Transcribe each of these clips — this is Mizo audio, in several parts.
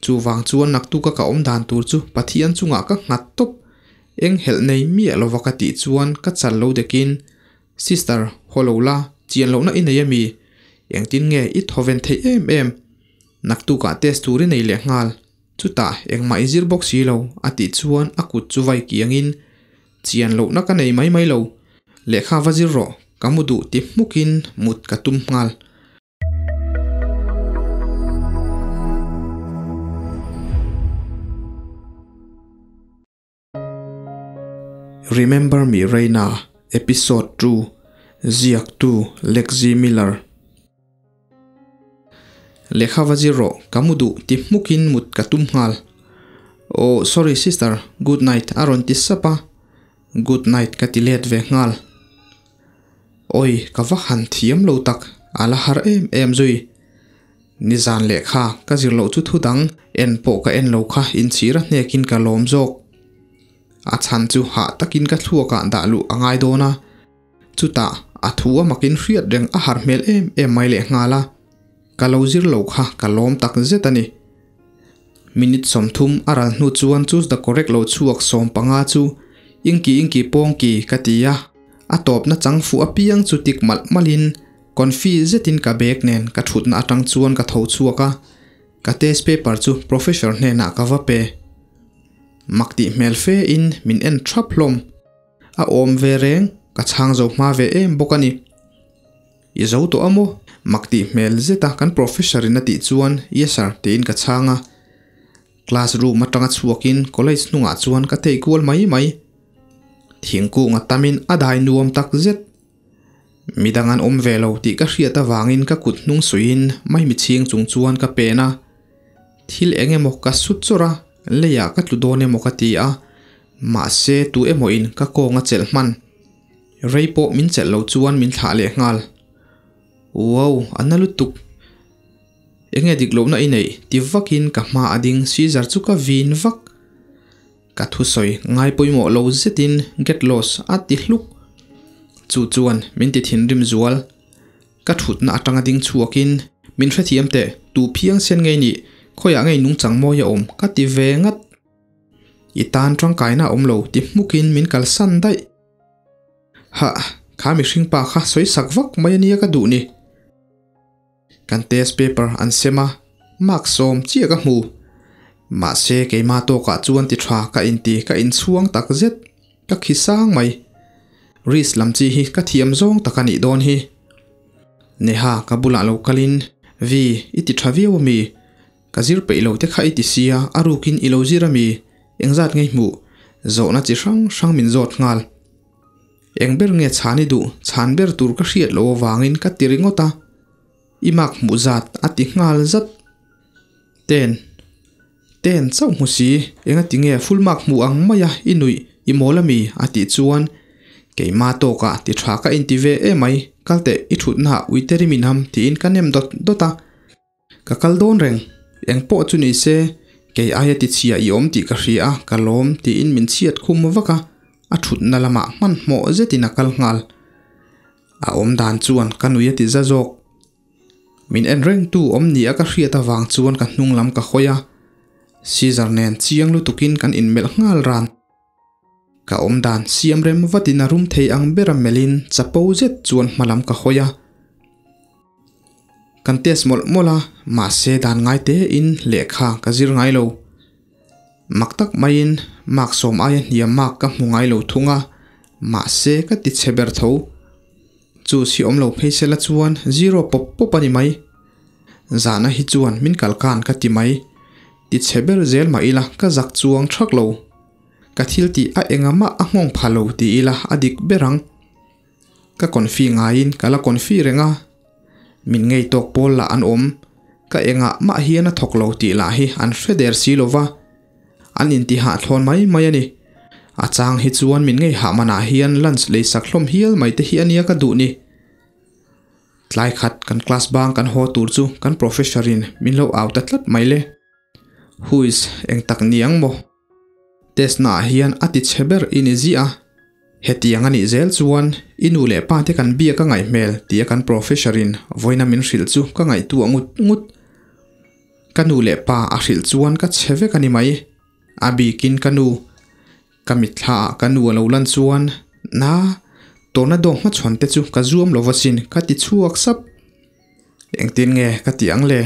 Chuvang chuan naktuka ka awm dan tur chu Pathian chungah ka nghat tawp. Eng helh nei miah lova ka tih chuan ka chal lo dekin, Sister, haw lo la, chian lohna i nei ami? Engtin nge i thawven theih em em? Naktukah test tur i nei leh nghal. Chutah engmah i zir bawk si lo, a tih chuan a kut chu vai kiangin, Chian lohna ka nei mai mai lo, lehkha va zir rawh, ka mu duh ti hmukin mut ka tum nghal. Remember Me Raina Episode 2 Ziaktu Lexi Miller Lehkha va zir rawh, ka mu duh ti hmukin mut ka tum nghal. Oh, sorry sister, good night a rawn ti sap a, good night ka ti let ve nghal. Awi, ka va han thiam lo tak, a la har em em zui. Nizan lehkha ka zir loh chu thu dang en pawh ka en lo kha inchhir a hnekin ka lawm zawk. A chhan chu hah takin ka thluakah dah luh a ngai dawn a. Chutah a thu a makin hriat reng a har hmel em em mai leh nghal a, ka lo zir lo kha ka lawm tak zet a ni. Minute 30 a ral hnu chuan choose the correct lo chhuak 15 chu inki inki pawngki ka ti a, a tawpna chang fuh apiang chu tik malh malhin confi zetin ka bag nen ka thutna atang chuan ka tho chhuak a, ka test paper chu professor hnenah ka va pe. Mak tih hmel fe in min en thap hlawm. A awm ve reng, ka chhang zo hma ve em bawk a ni. I zo tawh a maw? Mak tih hmel zet a kan professor in a tih chuan Yes sir tiin ka chhang a. Class room atanga chhuakin college hnungah chuan ka tei kual mai mai. Thingkung a tamin a dai nuam tak zet. Midang an awm ve lo tih ka hriat avangin ka kut hnung suihin maimichhing chung chuan ka pen a. Thil eng emaw ka sut chawrh a, leiah ka tlu dawn emaw ka ti a, mahse tu emaw in ka kawng a chelh hman. Rei pawh min chelh lo chuan min thlah leh nghal. Wow, a na lutuk. Enge dik lohna i neih? ti vakin ka hma a ding Caesar chu ka vin vak. Ka thusawi ngai pawimawh lo zetin get lost a ti hluk. Chu chuan min ti thinrim zual. Ka thutna atanga ding chhuakin, Min hrethiam teh, tu phiang sen ngei nih, khawiah ngei nungchang mawi a awm ka ti ve ngat. I tan tangkaina a awm lo ti hmukin min kalsan daih. Hah, kha mihring pa kha sawi sak vak mai ania ka duh ni. Kan test paper an sem a, mark 10 chiah ka hmu. Mahse keimah tawkah chuan ti tha ka inti ka inchhuang tak zet, ka khi sang mai. Risk lam chi hi ka thiam zawng tak a nih dawn hi. Neha ka bulah lo kalin, Vi, i ti tha viau ami? Ka zir peih lo te kha i ti sia, a rukin i lo zir ami? Engzat ngei hmuh? Zawhna chi hrang hrang min zawt nghal. Eng ber nge chhan i duh? Chhan ber tur ka hriat loh avangin ka ti ringawt a. I mak hmuh zat a ti nghal zat. Ten. Ten chauh hmu si, engati nge full mark hmuh ang maia i nuih i mawl ami? a tih chuan keimah tawkah ti tha ka inti ve emai, kal teh i thutnaah uite rim inham tiin ka nem dawt dawt a. Ka kal dawn reng, eng pawh chu ni se, kei aia ti chhia i awm tih ka hria a, ka lawm tiin min chhiat khum vak a, a thutna lamah hmanhmawh zetin a kal nghal. A awm dan chuan ka nui a ti za zawk. Min en rengtu awm ni a ka hriat avang chuan ka hnung lam ka hawi a, Caesar nen chiang lutukin kan inmelh nghal ran. Ka awm dan siam rem vatin a rum thei ang bera melhin chapo zet chuan hma lam ka hawi a. Kan test mawlh mawlh a, mahse dan ngai tein lehkha ka zir ngai lo. Mak tak maiin mark 10 aia hniam mark ka hmu ngai lo thung a, mahse ka ti chhe ber tho. Chu si awm lo phei sela chuan zero pawp pawp a ni mai. Zahna hi chuan min kalkan ka ti mai. Ti chhe ber zel mah ila ka zak chuang thak lo. Ka thil tih a engah mah a nghawng pha lo ti ila a dik ber ang. Ka confi ngaiin ka la confi reng a. Min ngei tawk pawl lah an awm. Ka engah mah hian a thawk lo tih lah hi an hre der si lo va. An intihah thlawn mai mai a ni. A chang hi chuan min ngei hah manah hian lunch lei sak hlawm hial mai te hi a nia ka duh ni. Tlai khat kan class bang kan haw tur chu kan professor in min lo au ta tlat mai le. Huiz, eng tak ni ang maw? Test naah hian a ti chhe ber i ni ziah a. Hetiang a nih zel chuan i nu leh pa te kan biak a ngaih hmel tia kan professor in vawiina min hrilh chu ka ngaihtuah ngut ngut. Ka nu leh pa a hrilh chuan ka chhe vek a ni mai. A bikin ka nu. Ka mitthla ah ka nu a lo lan chuan, Na, tornado hmachhawn te chu ka zuam lo asin ka ti chhuak sap. Engtin nge ka tih ang le?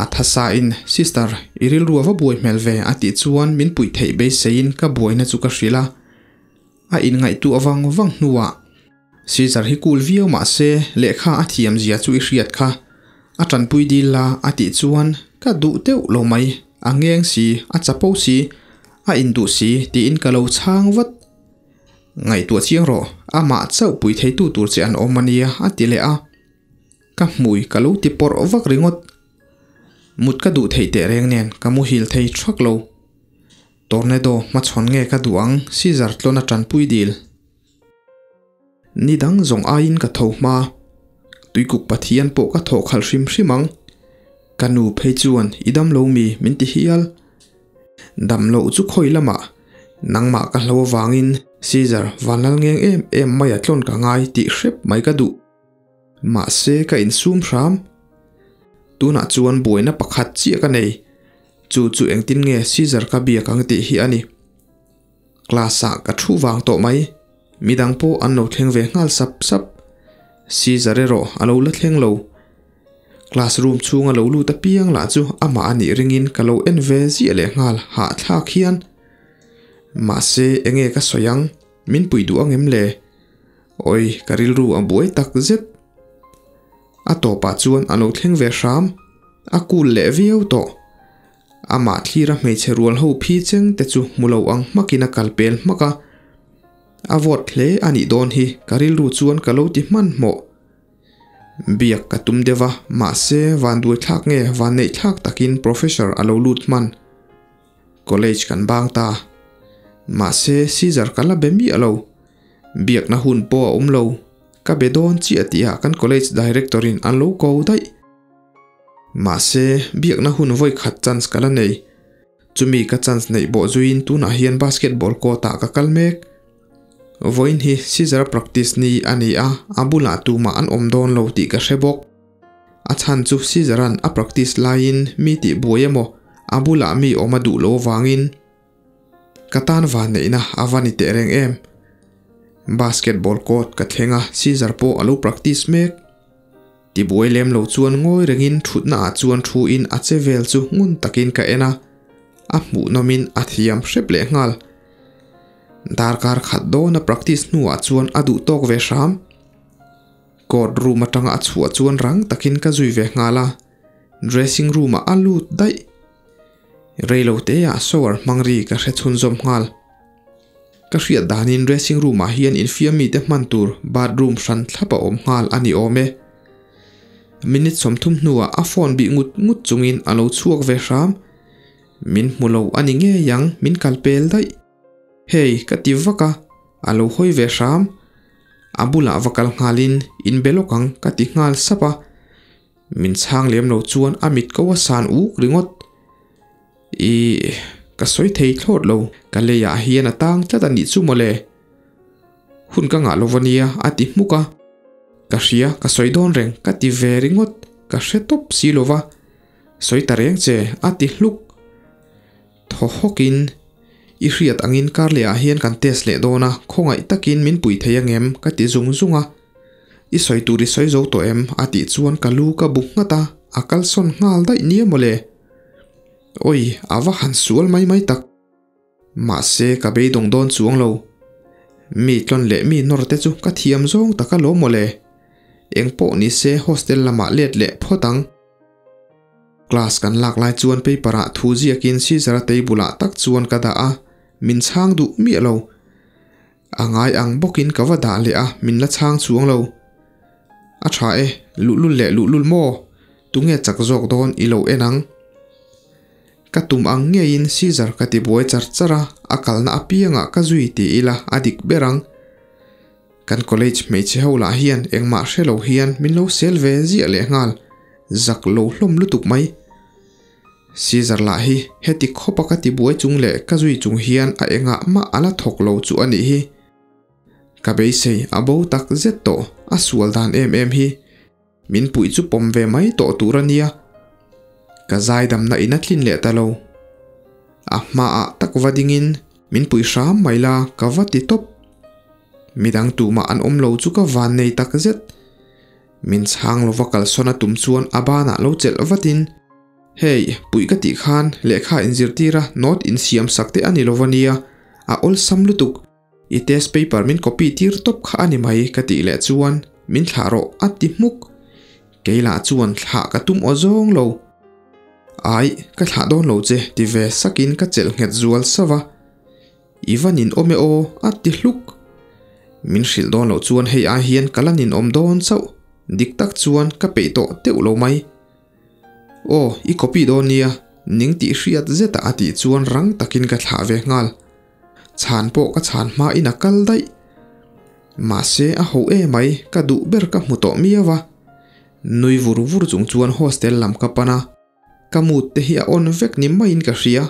A thasa in, Sister, i rilru a va buai hmel ve a tih chuan min puih theih beiseiin ka buaina chu ka hrilh a. A inngaihtuah vang vang hnuah, Caesar hi cool viau mah se lehkha a thiam zia chu i hriat kha. A tanpui dil la a tih chuan ka duh deuh lo mai, a ngeng si, a chapo si, a induh si tiin ka lo chhang vat. Ngaihtuah chiang rawh, amah chauh pui theitu tur che an awm a nia a ti leh a. Ka hmui ka lo ti pawrh vak ringawt. Mut ka duh theih teh reng nen ka muhil thei thak lo. Tornado hmachhawn nge ka duh ang Caesar tlawn a tanpui dil. Ni dang zawng aiin ka tho hma. Tuikuk Pathian pawh ka thawh khalh hrim hrim ang. Ka nu phei chuan i dam lo mi min ti hial. Dam loh chu khawi lamah nangmah ka hlo avangin Caesar vanlal ngeng em em mai a tlawn ka ngai tih hrep mai ka duh. Mahse ka insum hram. Tunah chuan buaina pakhat chiah ka nei. Chu chu engtin nge Caesar ka biak ang tih hi a ni. Class ah ka thu vang tawh mai. Midang pawh an lo thleng ve nghal sap sap. Caesar erawh a lo la thleng lo. Class room chhunga lo lut apiang lah chu amah a nih ringin ka lo en ve ziah leh nghal hahthlak hian. Mahse enge ka sawi ang, min pui duh ang em le? Awi, ka rilru a buai tak zet. A tawpah chuan a lo thleng ve hram, a cool leh viau tawh. Amah thlira hmeichhe rual ho phi cheng te chu hmu lo ang hmakin a kal pel hmak a. A vawt hle a nih dawn hi ka rilru chuan ka lo ti hmanhmawh. Biak ka tum deuh a, mahse vanduai thlak nge vanneih thlak takin professor a lo lut hman. College kan bang ta. Mahse Caesar ka la be miah lo. Biakna hun pawh a awm lo. Ka be dawn chiah tihah kan college director in an lo ko daih. Mahse, biakna hun vawi khat chance ka la nei. Chumi ka chance neih bawh zuiin tunah hian basketball court ah ka kal mek. Vawiin hi Caesar practice ni a ni a, a bulah tumah an awm dawn lo tih ka hre bawk. A chhan chu Caesar-a'n a practice laiin mi tih buai emaw a bulah mi awm a duh lo avangin. Ka tan vanneihna a va ni teh reng em. Basketball court ka thleng a, Caesar pawh a lo practice mek. Tibuai lem lo chuan ngawi rengin thutna ah chuan thu in a che vel chu ngun takin ka en a, a hmuhnawm in a thiam hrep leh nghal. Darkar khat dawn a practice hnuah chuan a duh tawk ve hram. Court room atanga a chhuah chuan rang takin ka zui ve nghal a, dressing room ah a lut daih. Reilo te ah shower hmang ri ka hre chhunzawm nghal. Ka hriat danin dressing room ah hian infiam mite hman tur bathroom hran thlap a awm nghal a ni awm e. Minute 30 hnuah a phone bih ngut ngut chungin a lo chhuak ve hram. Min hmu lo a ni ngei ang, min kal pel daih. Hey, ka ti vak a, a lo hawi ve hram. A bulah va kal nghalin inbe lawk ang ka ti nghal sap a. Min chhang lem lo chuan a mit ko a san uk ringawt. Ih, ka sawi thei thlawt lo, ka leiah hian a tang tlat a nih chu mawle. Hun ka ngah lo va nia a ti hmuk a. Ka hria, ka sawi dawn reng, ka ti ve ringawt, ka hre tawp si lo va. Sawi ta reng che, a ti hluk. Thaw hawkin, I hriat angin kar lehah hian kan test leh dawn a, khawngaih takin min pui thei angem? ka ti zung zung a. I sawi tur i sawi zo tawh em? a tih chuan ka lu ka bu nghat a, a kalsawn nghal daih nia mawle. Oi, a va han sual mai mai tak. Mahse ka beidawng dawn chuang lo. Mi tlawn leh mi nawr te chu ka thiam zawng tak alawm mawle. Eng pawh ni se hostel lamah let leh phawt ang. Class kan lak lai chuan paper ah thu ziakin Caesar-a table ah tak chuan ka dah a, min chhang duh miah lo. A ngai ang bawkin ka va dah leh a, min la chhang chuang lo. A tha e, luhlul leh luhlul maw? Tunge chak zawk dawn i lo en ang? Ka tum ang ngeiin Caesar ka ti buai char char a, a kalna apiangah ka zui ti ila a dik ber ang. Kan college hmeichhe ho lah hian engmah hre lo hian min lo sel ve ziah leh nghal, zak lo hlawm lutuk mai. Caesar lah hi heti khawpa ka ti buai chung leh ka zui chung hian a engah mah a la thawk lo chu a nih hi. Ka beisei a bo tak zet tawh, a sual dan em em hi. Min puih chu pawm ve mai tawh tur a nia. Ka zaidamna in a tlin leh ta lo. A hmaah tak va dingin min pui hram mai la ka va ti tawp. Midang tumah an awm lo chu ka van nei tak zet. Min chhang lova kalsawn a tum chuan a banah lo chelh vatin, Hei, puih ka tih khan lehkha inzirtir a note insiam sak te a ni lova nia, a awlsam lutuk. I test paper min copy tir tawp kha a ni mai ka tih leh chuan min thlah rawh a ti hmuk. Kei lah chuan thlah ka tum aw zawng lo. Aih, ka thlah dawn lo che ti ve sakin ka chelh nghet zual sauh a. I va ninawm e aw a ti hluk. Min hrilh dawn loh chuan hei ai hian ka la ninawm dawn chauh. Dik tak chuan ka peih tawh teuh lo mai. Aw, i copy dawn nia, ning tih hriat zeta a tih chuan rang takin ka thlah ve nghal. Chhan pawh ka chhan hmain a kal daih. Mahse a ho e mai, ka duh ber ka hmu tawh miau a. Nui vur vur chung chuan hostel lam ka pan a, ka mood te hi a on vek ni maiin ka hria.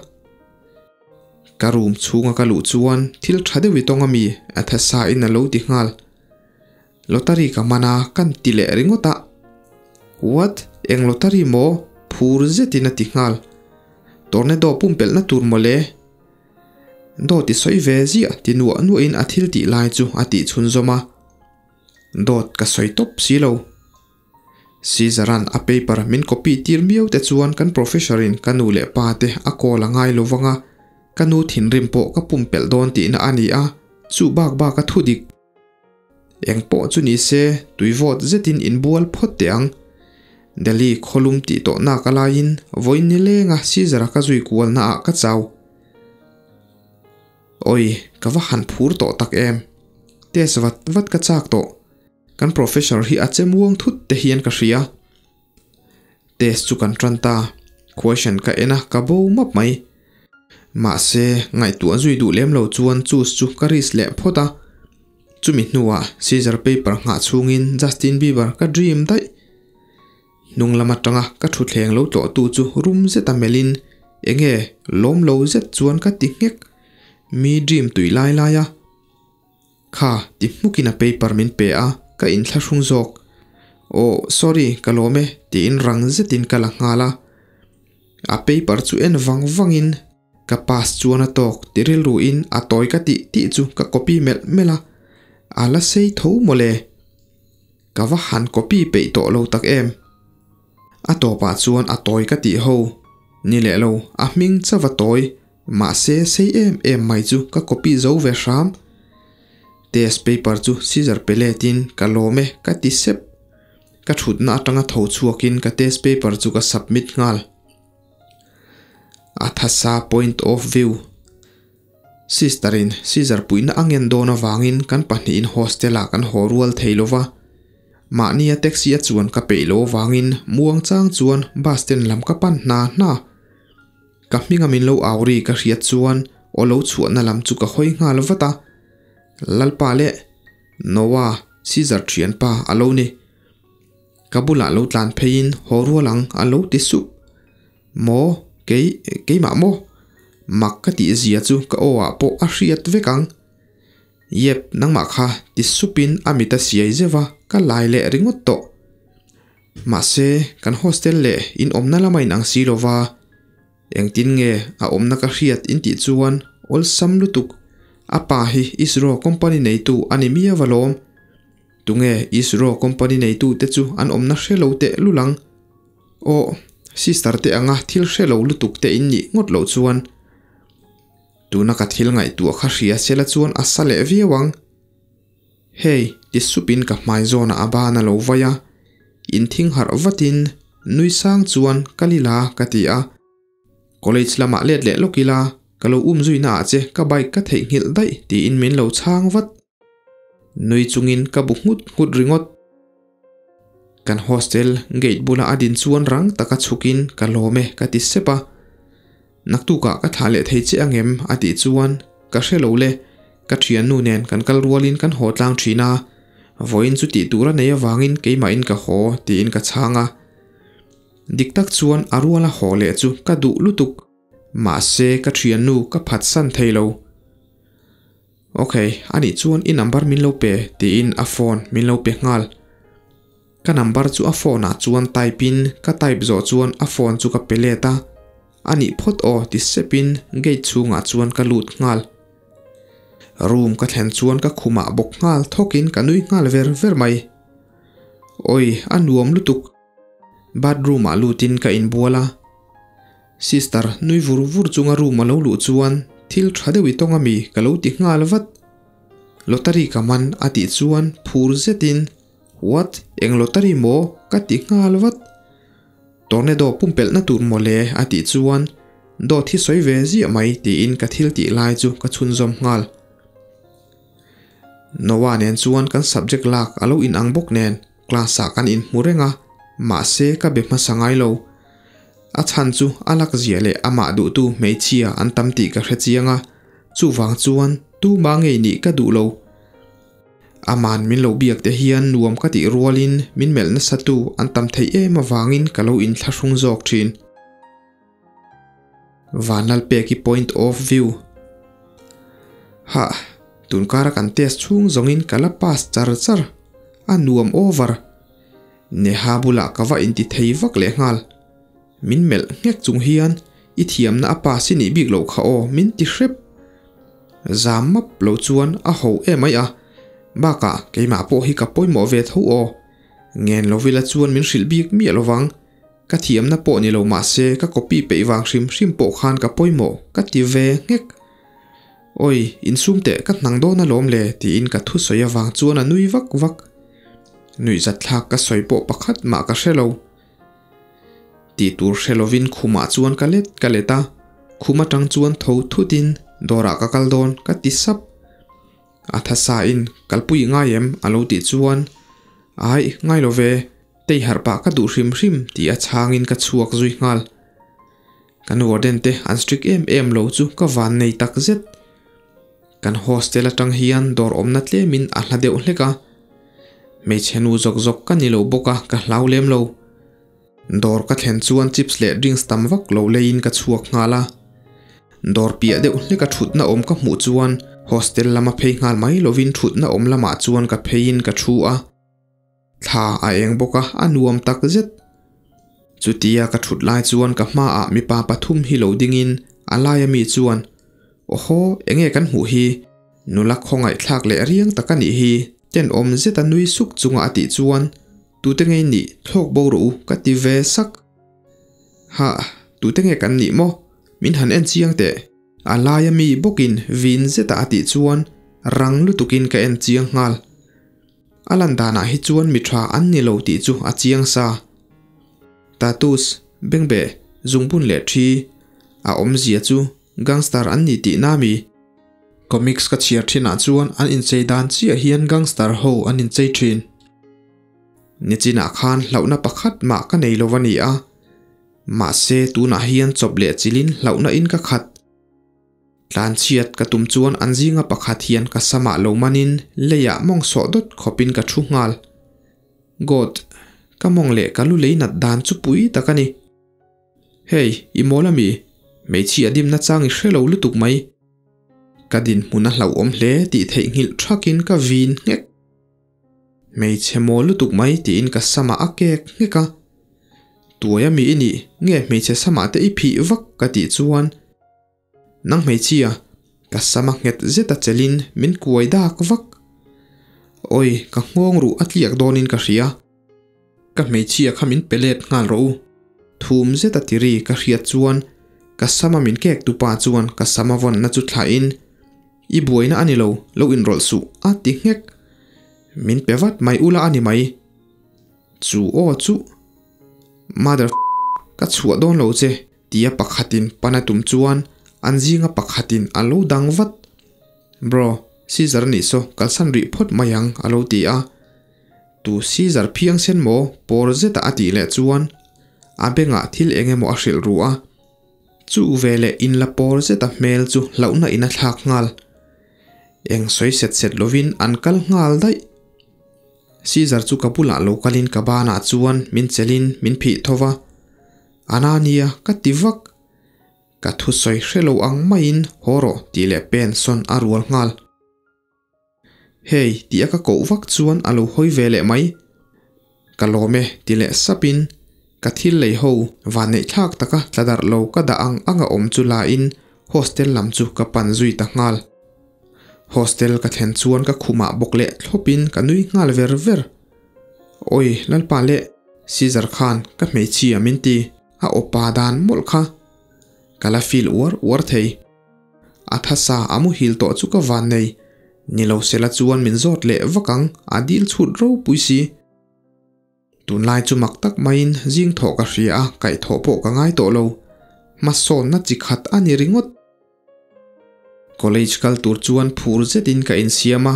Ka room chhunga ka luh chuan thil tha deuh i tawng a mi a tha sa in a lo ti nghal. Lottery ka man a kan ti leh ringawt a. What? Eng lottery maw? Phur zetin a ti nghal. Tornado pumpelhna tur mawle. Dawt i sawi ve ziah ti nuah nuahin a thil tih lai chu a tih chhunzawm a. Dawt ka sawi tawp si lo. Caesar-a'n a paper min copy tir miau te chuan kan professor-in ka nu leh pa te a call a ngai lo vang a, ka nu thinrim pawh ka pumpelh dawn tihna a ni a, chu bak bak a thu dik. Eng pawh chu ni se, tui vawt zetin inbual phawt teh ang. Delhi khawlum tih tawh nak a laiin vawiin ni lenga Caesar-a ka zui kualna ah ka chau. Oi, ka va han phur tawh tak em. Test vat vat ka chak tawh. Kan professor hi a che muang thut te hian ka hria. Test chu kan tan ta, question ka en a ka bo map mai. Mahse, ngaihtuah zui duh lem lo chuan choose chu ka risk leh phawt a. Chumi hnuah Caesar paper nghah chhungin Justin Bieber ka dream daih. Hnung lam atanga ka thutthleng lo tlawhtu chu rum zeta melhin enge lawm lo zet chuan ka ti nghek. Mi dream tui lai lai a. Kha ti hmukin a paper min pe a, ka inthlahrung zawk. Aw, sorry, ka lawm e, tiin rang zetin ka la nghal a. A paper chu en vang vangin ka pass chuan a tawk ti rilruin a tawi ka tih tih chu ka copy melh melh a, a la sei tho mawle. Ka va han copy peih tawh lo tak em. A tawpah chuan a tawi ka tih ho. Ni leh lo, a hming chauh a tawi. Mahse sei em em mai chu ka copy zo ve hram. Test paper chu scissor pe letin ka lawm e ka ti sep. Ka thutna atanga tho chhuakin ka test paper chu ka submit nghal. A thasa point of view. Sister in scissor puihna a ngen dawn avangin kan pahnihin hostel ah kan haw rual thei lova. Mahnia taxi a chuan ka peih lo avangin muang chang chuan bus stand lam ka pan hna hna. Ka hminga min lo au ri ka hriat chuan aw lo chhuahna lam chu ka hawi nghal vat a. Lalpa leh Noah, Caesar thianpa a lo ni. Ka bulah lo tlan pheiin haw rual ang a lo ti sup. Maw? Kei, keimah maw? Mak ka tih zia chu ka aw ah pawh a hriat vek ang. Yep, nangmah kha ti supin a mit a siai zeuh a, ka lai leh ringawt tawh. Mahse, kan hostel leh in awmna lama inang si lova, engtin nge a awmna ka hriat in tih chuan awlsam lutuk, a pa hi ISRO company neitu a ni miau alawm. Tunge ISRO company neitu te chu an awmna hre lo teh lul ang? Aw, sister te anga thil hre lo lutuk te in nih ngawt loh chuan. Tuna ka thil ngaihtuah kha hria sela chuan a sa leh viau ang. Hey, ti supin ka hmai zawnah a ban a lo vai a, inthing harh vatin nui sang chuan ka li la ka ti a. College lamah let leh lawk ila, ka lo um zuina ah che ka bike ka theihnghilh daih tiin min lo chhang vat. Nui chungin ka bu nghut nghut ringawt. Kan hostel gate bula a din chuan rang taka chhukin ka lawm e ka ti sep a. Naktukah ka thlah leh thei che angem a tih chuan ka hre lo le, ka thiannu nen kan kal rualin kan haw tlang thin a, vawiin chu tih tur a nei avangin keimahin ka haw tiin ka chhang a. Dik tak chuan a ruala haw leh chu ka duh lutuk, mahse ka thiannu ka phatsan thei lo. Ok, anih chuan i number min lo pe tiin a phone min lo pe nghal. Ka number chu a phone ah chuan type in ka type zawh chuan a phone chu ka pe let a, a nih phawt aw ti sep in gate chhungah chuan ka lut nghal. Room ka thlen chuan ka khumah bawk nghal thawk in ka nui nghal ver ver mai. Oi a nuam lutuk. Bathroom ah lut in ka inbual a. Sister nui vur vur chunga room a lo luh chuan thil tha deuh i tawng ami ka lo ti nghal vat. Lottery ka man a tih chuan phur zet in What? Eng lottery maw? Ka ti nghal vat. Tornado pumpelhna tur mawle a tih chuan dawt hi sawi ve ziah mai tiin ka thil tih lai chu ka chhunzawm nghal. Noah nen chuan kan subject lak a lo inang bawk nen class ah kan inhmu reng a, mahse ka be hmasa ngai lo. A chhan chu a lak ziah leh amah duhtu hmeichhia an tam tih ka hre chiang a, chuvang chuan tuma ngei nih ka duh lo. Aman min lo biak te hian nuam ka tih rualin min melh nasa tu an tam theih em avangin ka lo inthlahrung zawk thin. Vanlalpeki point of view. Hah, tunkara kan test chhung zawngin ka la pass char char, a nuam over. Neha bulah ka va inti thei vak leh nghal. Min melh nghek chung hian i thiamna a pass i nih bik loh kha aw min ti hrep. Zam map lo chuan a ho em mai a, bakah keimah pawh hi ka pawimawh ve tho aw. Ngen lovila chuan min hrilh bik miah lovang, ka thiamna pawh ni lo mahse ka copy peih vang hrim hrim pawh khan ka pawimawh ka ti ve nghek. Awi, insum teh ka hnang dawn alawm le tiin ka thusawi avang chuan a nui vak vak. Nuihzatthlak ka sawi pawh pakhat mah ka hre lo. Tih tur hre lovin khumah chuan ka let ka let a, khum atang chuan tho thutin dawrah ka kal dawn ka ti sap. A thasa in kalpui ngai em a lo tih chuan Aih ngai lo ve, tei harh pah ka duh hrim hrim tih a chhangin ka chhuak zui nghal. Kan warden te an strict em em lo chu ka van nei tak zet. Kan hostel atang hian dawr awmna tlemin a hla deuh hlek a, hmeichhe nu zawk zawk ka ni lo bawk a ka hlau lem lo. Dawr ka thlen chuan chips leh drinks tam vak lo leiin ka chhuak nghal a. Dawr piah deuh hlek a thutna awm ka hmuh chuan hostel lama phei nghal mai lovin thutna awm lamah chuan ka pheiin ka thu a. Thla a eng bawk a, a nuam tak zet. Chutia ka thut lai chuan ka hmaah mipa pathum hi lo dingin a laia mi chuan, Awhaw, enge kan hmuh hi? Nula khawngaihthlak leh riang tak a nih hi, tenawm zeta nui suk chunga a tih chuan, Tute ngei nih thlawk bo rawh u ka ti ve sak. Hah, tute nge kan nih maw? Min han en chiang teh. A laia mi bawkin vin zeta a tih chuan rang lutukin ka en chiang nghal. A lan danah hi chuan mi tha an ni lo tih chu a chiang sa. Tatus, bengbeh, zungbun leh thi a awmzia chu gangster an ni tihna mi? Comics ka chhiar thinah chuan an inchei dan chiah hian gangster ho an inchei thin. Nichinah khan hlauhna pakhat mah ka nei lo a ni a, mahse tunah hian chawp leh chilin hlauhna in ka khat. Tlanchhiat ka tum chuan an zinga pakhat hian ka samah lo manin leiah mawng sawh dawt khawpin ka thu nghal. God, ka mawng leh ka lu lei nat dan chu pui tak a ni. Hey, i mawl ami? Hmeichhia dimna chang i hre lo lutuk mai. Ka dinhmun a hlauhawm hle tih theihnghilh thakin ka vin nghek. Hmeichhe mawl lutuk mai tiin ka samah a kek nghek a. Tuai ami i nih nge hmeichhe samah te i phih vak ka tih chuan Nang hmeichhia, ka sam a nghet zet a chelin min kuai dak vak. Awi, ka nghawng ruh a tliak dawnin ka hria. Ka hmeichhia kha min pe let nghal rawh u. Thum zet a tiri ka hriat chuan ka sama min kek tupa chuan ka sama vawnna chu thlahin, I buaina a ni lo, lo inrawlh suh, a ti nghek. Min pe vat mai ula a ni mai. Chu aw chu. Mother ka chhuah dawn lo che tia pakhatin pan a tum chuan an zinga pakhatin a lo dang vat. Bro, Caesar nih saw kalsan rih phawt mai ang a lo ti a. Tu Caesar phiang sen maw pawr zeta a tih leh chuan a bengah thil eng emaw a hrilh ru a. Chu veleh inla pawr zeta hmel chu hlauhna in a thlak nghal. Eng sawi set set lovin an kal nghal daih. Caesar chu ka bulah lo kalin ka banah chuan min chelhin min phih tho va, Anania ka ti vak. Ka thusawi hre lo ang maiin haw rawh tih leh pen sawn a rual nghal. Hey tih a ka koh vak chuan a lo hawi ve leh mai. Ka lawm e ti leh sapin ka thil lei ho vanneih thlak taka tla darh lo ka dah ang anga awm chu la in hostel lam chu ka pan zui ta nghal. Hostel ka thlen chuan ka khumah bawk leh thlawpin ka nui nghal ver ver. Awi Lalpa leh Caesar khan ka hmeichhia min ti a awpa dan mawlh kha ka la feel uar uar thei. A thasa a muhil tawh chu ka van nei. Ni lo sela chuan min zawt leh vak ang a dil chhut ropui si. Tunlai chu mak tak maiin zing thawh ka hria a, kaihthawh pawh ka ngai tawh lo. Hmasawnna chi khat a ni ringawt. College kal tur chuan phur zetin ka insiam a.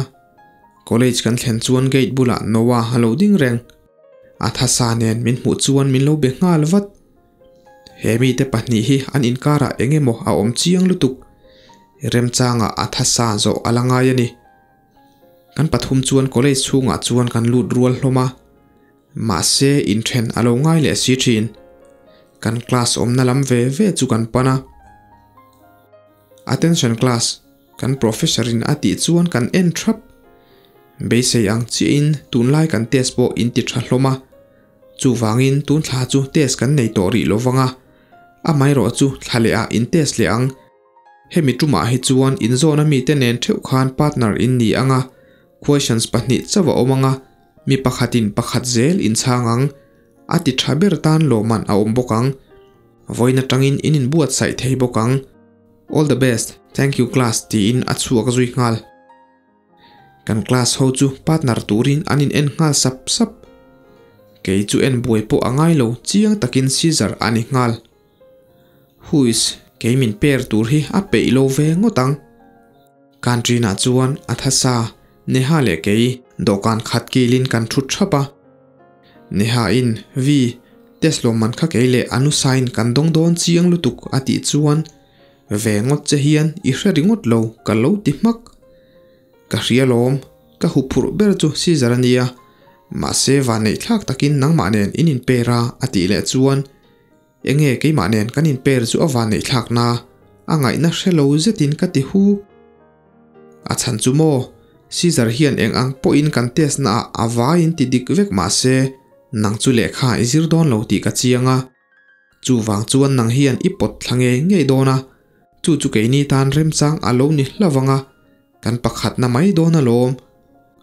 College kan thlen chuan gate bulah Noah a lo ding reng. A thasa nen min hmuh chuan min lo be nghal vat. He mite pahnih hi an inkarah eng emaw a awm chiang lutuk. Remchangah a thasa zawh a la ngai a ni. Kan pathum chuan college chhungah chuan kan lut rual hlawm a, mahse inthen a lo ngai leh si thin. Kan class awmna lam ve ve chu kan pan a. Attention class, kan professor in a tih chuan kan en thap. Beisei ang chiahin tunlai kan test pawh in ti tha hlawm a, chuvangin tun thla chu test kan nei tawh rih lovang a, amaherawh chu thla leh ah in test leh ang. Hemi tumah hi chuan inzawna mite nen theuh khan partner in ni ang a, questions pahnih chauh a awm ang a, mi pakhatin pakhat zel inchhang ang, a ti tha ber tan lawmman a awm bawk ang. Vawiin atangin in inbuatsaih thei bawk ang. All the best, thank you class tiin a chhuak zui nghal. Kan class ho chu partner turin an in en nghal sap sap. Kei chu en buai pawh a ngai lo, chiang takin Caesar a ni nghal. Huis, kei min per tur hi a peih lo ve ngawt ang. Canteen ah chuan a thasa, Neha leh kei dawhkan khat kilin kan thut thap a. Neha in, Vi, test lawmman kha kei leh Anusain kan dawng dawn chiang lutuk a tih chuan ve ngawt che hian i hre ringawt lo ka lo ti hmak. Ka hria lawm, ka huphurh ber chu Caesar a nia, mahse vanneih thlak takin nangmah nen in inper a a tih leh chuan Enge keimah nen kan inper chu a vanneih thlakna a ngaihna hre lo zetin ka ti hu. A chhan chu maw, Caesar hian eng ang pawhin kan test na ah a vaiin ti dik vek mah se nang chu lehkha i zir dawn lo tih ka chiang a. Chuvang chuan nang hian i pawt thla ngei ngei dawn a, chu chu keini tan remchang a lo ni hlauh ang a, kan pakhatna mai dawn alawm.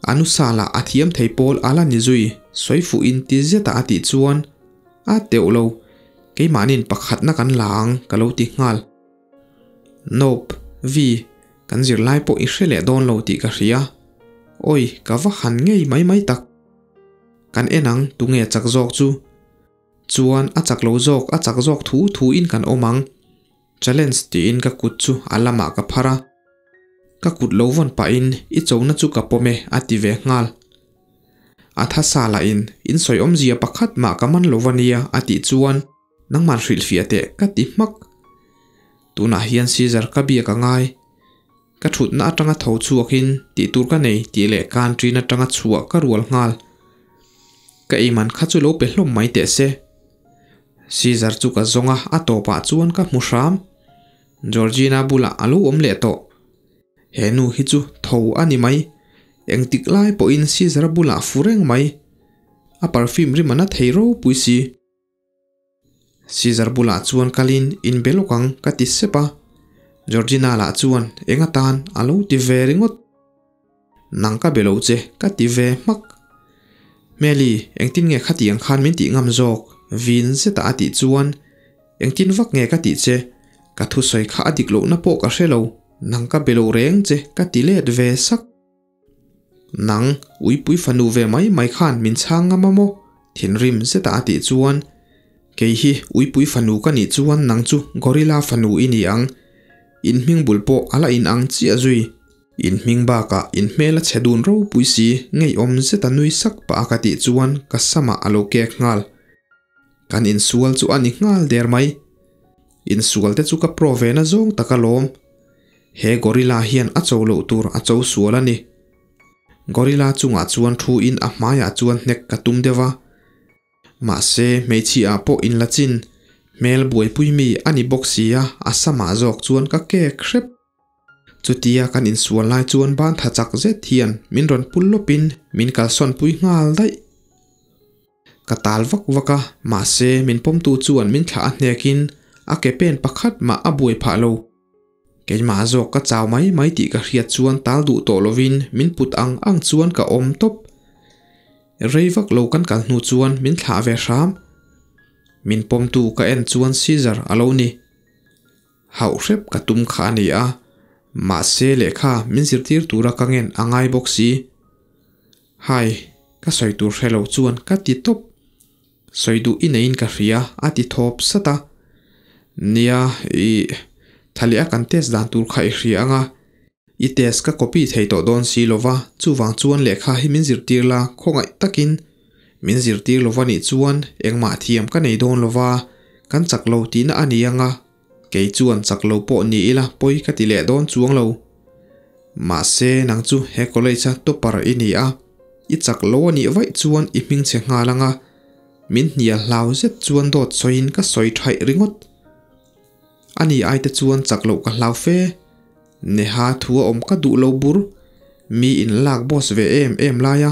A nu sala a thiam thei pawl a la ni zui, sawi fuh in ti zeta a tih chuan a teuh lo, keimahniin pakhatna kan la ang ka lo ti nghal. Nope, Vi, kan zirlai pawh i hre leh dawn lo tih ka hria. Awi, ka va han ngei mai mai tak. Kan en ang, tunge chak zawk chu? Chuan a chak lo zawk, a chak zawk thu thu in kan awm ang. Challenge tiin ka kut chu a lamah ka phar a. Ka kut lo vawn pahin i chona chu ka pawm e a ti ve nghal. A tha sa lahin in sawi awmzia pakhat mah ka man lo va nia a tih chuan nangman hrilhfiah teh ka ti hmak. Tunah hian Caesar ka biak a ngai. Ka thutna atanga tho chhuakin tih tur ka nei tih leh canteen atanga chhuah ka rual nghal. Ka eiman kha chu lo pe hlawm mai teh se. Caesar chu ka zawng a, a tawpah chuan ka hmu hram. Georgina bulah a lo awm leh tawh. He nu hi chu tho a ni mai. Engtik lai pawhin Caesar bulah fu reng mai. A perfume rim a na thei ropui si. Caesar bulah chuan kalin inbe lawk ang ka ti sep a, Georgina lah chuan eng atan a lo ti ve ringawt. Nang ka be lo che ka ti ve hmak. Hmeli, engtin nge khatiang khan min tih ngam zawk? Vin zeta a tih chuan engtin vak nge ka tih che? Ka thusawi kha a dik lohna pawh ka hre lo, nang ka be lo reng che ka ti let ve sak. Nang, uipui fanu ve mai mai khan min chhang ngam a maw? Thinrim zeta a tih chuan, Kei hi uipui fanu ka nih chuan nang chu gorilla fanu i ni ang. In hming bul pawh a la in ang chiah zui. In hming bakah in hmel a chhe dun ropui si, ngeiawm zeta nui sak pah a ka tih chuan ka samah a lo kek nghal. Kan insual chu a ni nghal der mai. Insual te chu ka pro ve na zawng tak alawm. He gorilla hian a cho loh tur a cho sual a ni. Gorilla chungah chuan thu in a hmaiah chuan hnek ka tum deuh a. Mahse hmeichhia ah pawh inla chin, hmel buaipui mi a ni bawk si a, a samah zawk chuan ka kek hrep. Chutia kan insual lai chuan ban tha chak zet hian min rawn pul lawpin min kalsawn pui nghal daih. Ka tal vak vak a, mahse min pawmtu chuan min thlah a hnekin a ke pen pakhat mah a buai phah lo. Keimah zawk ka chau mai mai tih ka hriat chuan tal duh tawh lovin min put ang ang chuan ka awm tawp. Rei vak lo kan kal hnu chuan min thlah ve hram. Min pawmtu ka en chuan Caesar a lo ni. Hauh hrep ka tum kha a ni a, mahse lehkha min zirtir tura ka ngen a ngai bawk si. Hai, ka sawi tur hre lo chuan ka ti tawp. Sawi duh i neiin ka hria a ti thawp sat a. Nia, i tha leh a kan test dan tur kha i hria ang a, i test ka copy thei tawh dawn si lo va, chuvang chuan lehkha hi min zirtir la khawngaih takin min zirtir lo va nih chuan engmah thiam ka nei dawn lo va, kan chak lo tihna a ni ang a, kei chuan chak lo pawh ni ila pawi ka ti leh dawn chuang lo. Mahse nang chu he college a topper i ni a, i chak lo a nih vaih chuan i hming chhe nghal ang a, min hnial hlau zet chuan dawt sawiin ka sawi thaih ringawt. Ani ai te chuan chak loh ka hlau fe. Neha thu a awm ka duh lo bur, mi in lak boss ve em em lai a.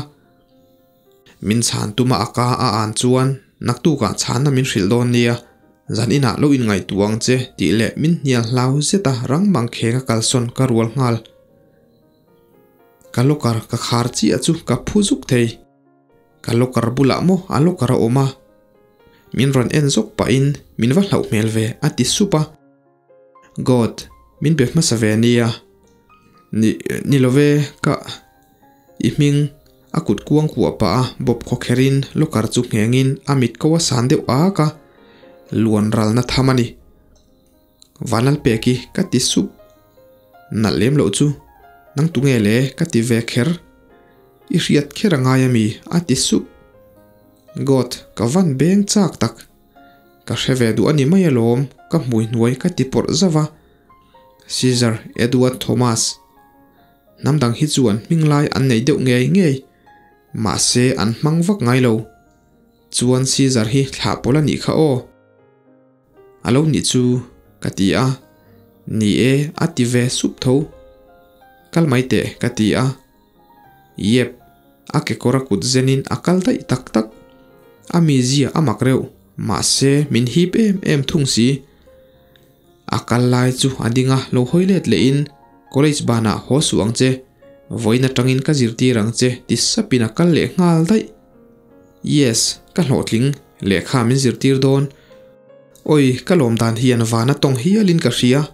Min chhan tuma a ka a an chuan naktukah chhanna min hrilh dawn nia, zan inah lo inngaihtuah ang che tih leh min hnial hlau zet a rang mang kheng a kalsawn ka rual nghal. Ka locker ka khar chiah chu ka phu zuk thei. Ka locker bulah maw a locker a awm a. Min rawn en zawk pahin min va hlauh hmel ve a ti sup a. God, min be hmasa ve nia. Ni, ni lo ve, ka. I hming, a kut kuang kuah pah a bawp khaw kherin locker chu nghengin a mit ko a san deuh ak a, luan ralna tham a ni. Vanlal pek i ka ti sup. Nalh lem loh chu, nang tunge le ka ti ve kher. I hriat kher a ngai ami a ti sup. God, ka van beng chak tak. Ka hre ve duh a ni mai alawm, ka hmui hnuai ka ti pawrh zauh a. Caesar Edward Thomas. Hnam dang hi chuan hming lai an nei deuh ngei ngei, mahse an hmang vak ngai lo. Chuan Caesar hi thlah pawl a nih kha aw. A lo nih chu ka ti a, ni e a ti ve sup tho. Kal mai teh ka ti a. Yep, a kekawr a kut zenin a kal daih tak tak. A mizia a mak reuh, mahse min hip em em thung si. A kal lai chu a ding a, lo hawi let lehin, College banah haw suh ang che, vawiin atangin ka zirtir ang che ti sapin a kal leh nghal daih. Yes, ka hlawhtling, lehkha min zirtir dawn. Awi, ka lawm dan hian vana tawng hialin ka hria.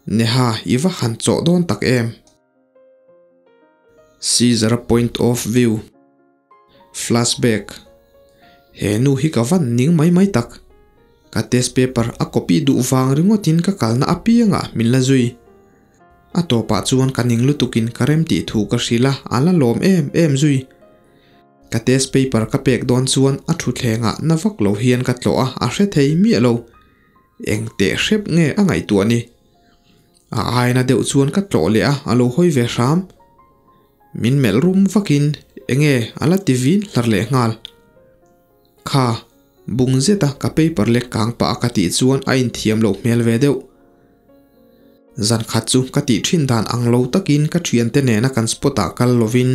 Neha, i va han chawh dawn tak em? Caesar-a point of view. Flashback. He nu hi ka van ning mai mai tak. Ka test paper a copy duh vang ringawtin ka kalna apiangah min la zui. A tawpah chuan ka ning lutukin ka rem tih thu ka hrilh a, a la lawm em em zui. Ka test paper ka pek dawn chuan a thutthlengah na vak lo hian ka tlawh a, a hre thei miah lo. Eng teh hrep nge a ngaihtuah ni? A aina deuh chuan ka tlawh leh a, a lo hawi ve hram. Min melh rum vakin enge a la ti vin hlar leh nghal. Kha, bung zeta ka paper lek kang pah a ka tih chuan a inthiam loh hmel ve deuh. Zan khat chu ka tih thin dan ang lo takin ka thiante nena kan spot ah kal lovin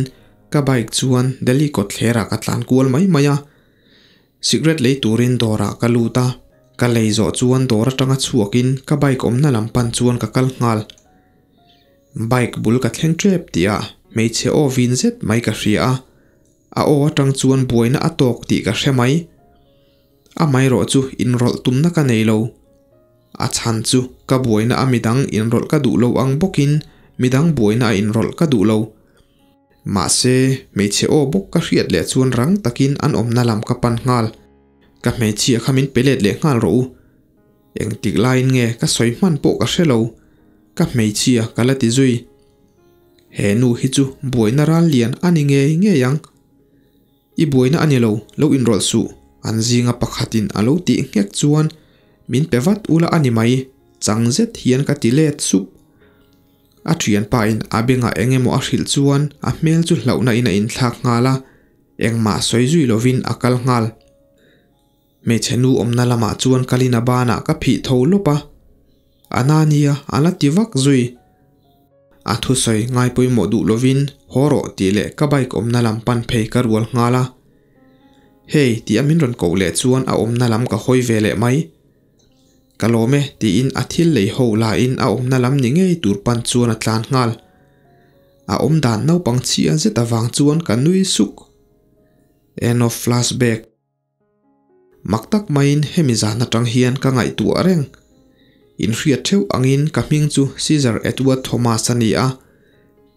ka bike chuan Delhi kawtthlerah ka tlan kual mai mai a. Cigarette lei turin dawrah ka lut a, ka lei zawh chuan dawr atanga chhuakin ka bike awmna lam pan chuan ka kal nghal. Bike bul ka thleng tep tih ah hmeichhe aw vin zet mai ka hria a, a aw atang chuan buaina a tawk tih ka hre mai. Amaherawh chu inrawlh tumna ka nei lo. A chhan chu ka buaina a midang inrawlh ka duh lo ang bawkin midang buaina a inrawlh ka duh lo. Mahse, hmeichhe aw bawk ka hriat leh chuan rang takin an awmna lam ka pan nghal. Ka hmeichhia kha min pe let leh nghal rawh u. Engtik laiin nge ka sawi hman pawh ka hre lo, ka hmeichhia ka la ti zui. He nu hi chu buaina ral lian a ni ngei ngei ang. I buaina a ni lo, lo inrawlh suh, an zinga pakhatin a lo tih nghek chuan min pe vat ula a ni mai, chang zet hian ka ti let sup. A thianpa in a bengah eng emaw a hrilh chuan a hmel chu hlauhna in a inthlak nghal a, engmah sawi zui lovin a kal nghal. Hmeichhe nu awmna lamah chuan kalin a banah ka phih tho lawp a, a na nia a la ti vak zui. A thusawi ngai pawimawh duh lovin haw rawh tih leh ka bike awmna lam pan phei ka rual nghal a. Hey ti a min rawn koh leh chuan a awmna lam ka hawi ve leh mai. Ka lawm e tiin a thil lei ho la in a awmna lam ni ngei tur pan chuan a tlan nghal. A awmdan naupang chhia zet avang chuan ka nui suk. End of flashback. Mak tak maiin hemi zan atang hian ka ngaihtuah reng. Inhriat theuh angin ka hming chu Caesar Edward Thomas a ni a.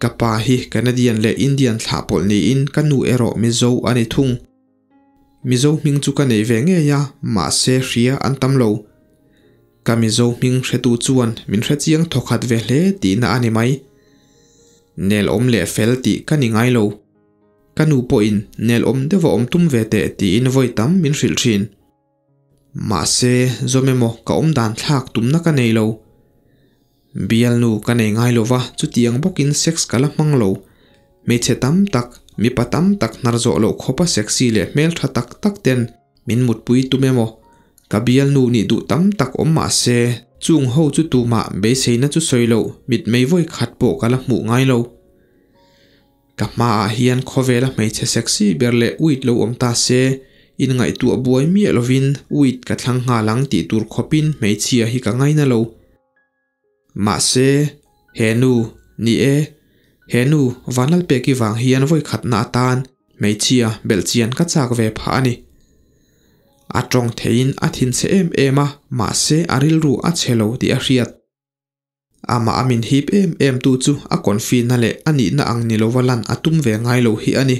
Ka pa hi Canadian leh Indian thlah pawlh niin ka nu erawh Mizo a ni thung. Mizo hming chu ka nei ve ngei a, mahse hria an tam lo. Ka Mizo hming hretu chuan min hrechiang thawkhat ve hle tihna a ni mai. Nel awm leh fel tih ka ni ngai lo. Ka nu pawhin nel awm deuh a awm tum ve teh tiin vawi tam min hrilh thin. Mahse, zawm emaw ka awm dan thlak tumna ka nei lo. Bialnu ka nei ngai lova, chutiang bawkin sex ka la hmang lo. Hmeichhe tam tak, mipa tam tak hnar zawh loh khawpa sexy leh hmeltha tak tak ten min mutpui tum emaw ka bialnu nih duh tam tak awm mah se, chung ho chu tumah beiseina chu sawi loh mitmei vawi khat pawh ka la hmuh ngai lo. Ka hmaah hian khawvela hmeichhe sexy ber leh uit lo awm ta se, inngaihtuah buai miah lovin uit ka thlang nghal ang tih tur khawpin hmeichhia hi ka ngaina lo. Mahse, he nu, ni e, he nu Vanlalpeki vang hian vawikhatna atan hmeichhia belhchian ka chak ve phah a ni. A tawng theiin a thinchhe em em a, mahse a rilru a chhe lo tih a hriat. Amah a min hip em em tu chu a confi na leh a nihna ang ni lova lan a tum ve ngai lo hi a ni.